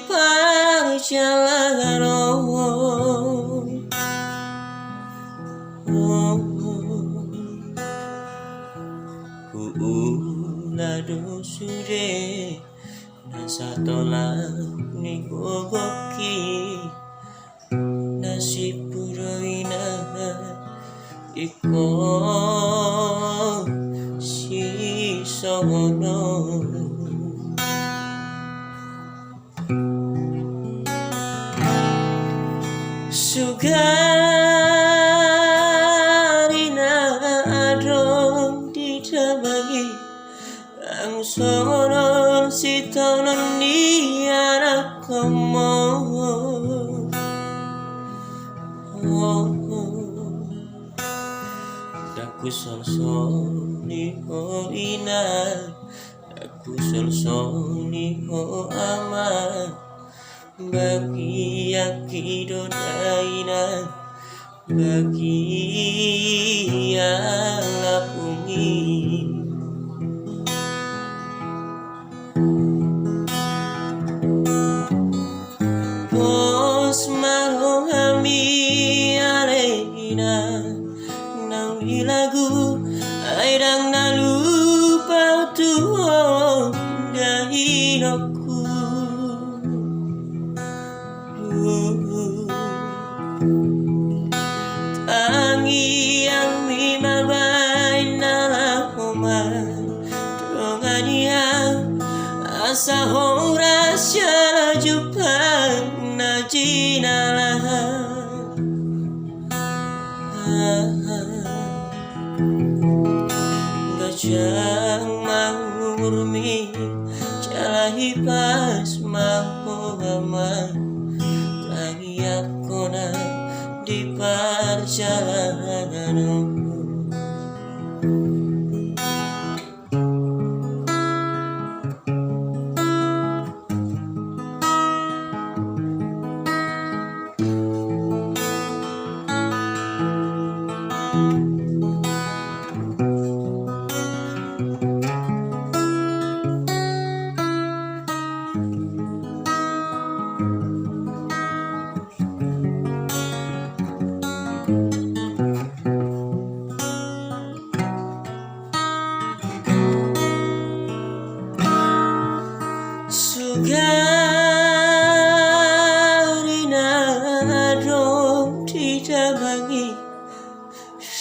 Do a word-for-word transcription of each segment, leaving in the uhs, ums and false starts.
parjalanan. Huula do sude na satola ni gogongki, na sipu do ina, ingkon sisongon on. Sugari na adong di damang i, ndang songon on sitaonon ni anakhonmu. Ndang husolsoli ho ina, ndang husolsoli ho ama, bagianki do da ina, bagian lapung i. Pos ma rohami ale ina, na uli lagu, ai ndang na lupa tu ho da inongku. Tangiangmi ma baen na laho mandongani ahu, asa horas jala jumpang na jinalahan. Ganjang ma umurmi, jala hipas ma ho ama, tangiangkon na di parjalananmu. Sugari na adong di damang i,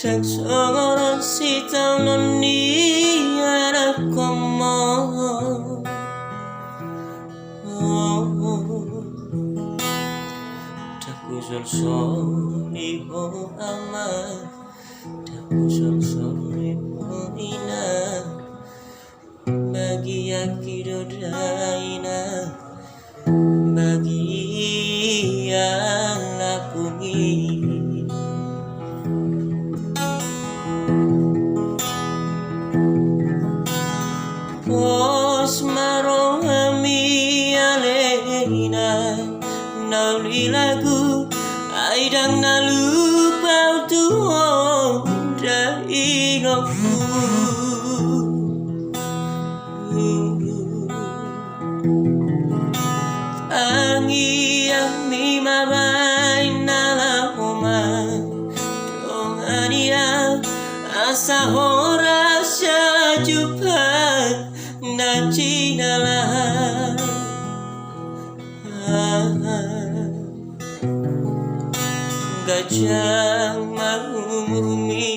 ndang songon on sitaonon ni anakhonmu. Ndang husolsoli ho ama, ndang husolsoli ho ina, bagianki do da ina, bagian lapung i. Pos ma rohami ale ina, na uli lagu, ai ndang na lupa tu ho da inongku. Tangiangmi ma baen na laho mandongani ahu, asa horas jala jumpang na jinalahan. Ganjang ma umurmi,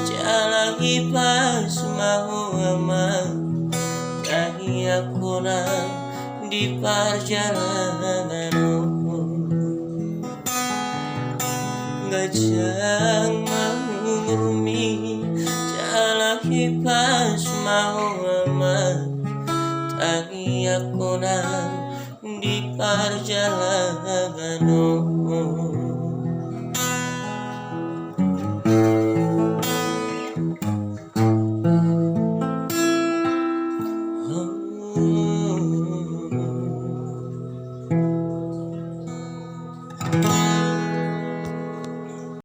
jala hipas ma ho ama, tangiangkon na di parjalananmu. Ganjang ma umurmi, jala hipas ma ho ama, tangiangkon na di parjalananmu.